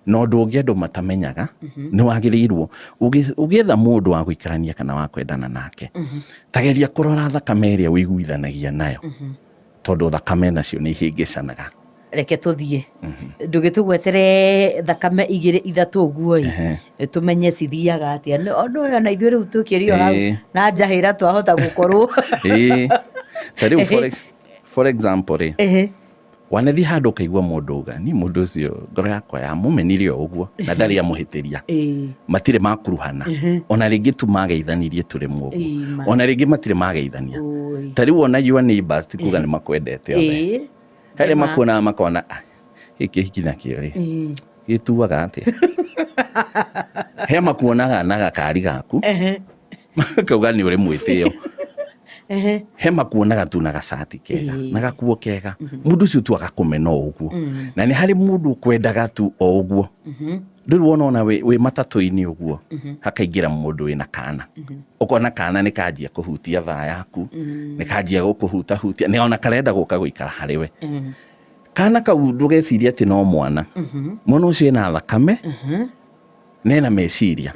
Na ũndũ ũngĩ andũ matamenyaga, nĩ wagĩrĩirwo ũgĩetha mũndũ wa gũikarania kana wa kwendana nake, ta geria kũrora thakame ĩrĩa ũiguithanagia nayo, tondũ thakame nacio nĩ ihĩngĩcanaga. Reke tũthiĩ, ndũgĩtũgwetere thakame igĩrĩ ithatũ ũguo ĩ, tũmenye cithiaga atĩa. Ũndũ ũyũ ona ithuĩ rĩu tũkĩrio hau na njahĩra twahota gũkorwo. Ĩĩ, ta rĩu for example rĩ, wanathiĩ handũ ũkaigua mũndũ uga, "Niĩ mũndũ ũcio ngoro yakwa yamũmenire o ũguo," na ndarĩ amũhĩtĩria, matirĩ makuruhana, ona rĩngĩ tu mageithanirie tũrĩmwe ũguo, ona rĩngĩ matirĩ mageithania. Ta rĩu ona your neighbors ti kuga nĩ makwendete othe. Harĩa makuonaga makona, "Ah, gĩkĩ hiki nakĩo rĩ, gĩtuaga atĩa?" He makuonaga na gakari gaku makauga nĩ ũrĩ mwĩtĩo. He makuonaga tu na gacati kega na gakuo kega, mũndũ ũcio tu agakũmena o ũguo. Na nĩ harĩ mũndũ ũkwendaga tu o ũguo. Rĩu wona ona wĩ matatũ-inĩ ũguo, hakaingĩra mũndũ wĩna kana, ũkona kana nĩ kanjia kũhutia thaa yaku, nĩ kanjia gũkũhutahutia, nĩ ona karenda gũka gũikara harĩ we. Kana kau ndũgecirie atĩ no mwana. Mwana ũcio ena thakame na ena meciria,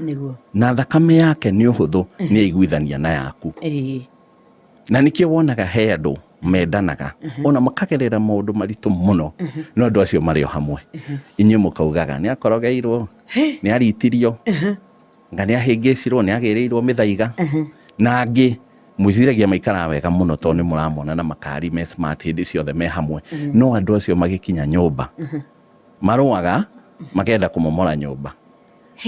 na thakame yake nĩ ũhũthũ nĩ aiguithania na yaku. Na nĩkĩo wonaga he andũ mendanaga ona makagerera maũndũ maritũ mũno, no andũ acio marĩ o hamwe. Inyuĩ mũkaugaga nĩ akorogeirwo, nĩ aritirio, nga nĩ ahĩngĩcirwo, nĩ agĩrĩirwo mĩthaiga. Na angĩ mwĩciragia maikaraga wega mũno tondũ nĩ mũramona na makari me smart hĩndĩ ciothe me hamwe, no andũ acio magĩkinya nyũmba marũaga, makenda kũmomora nyũmba.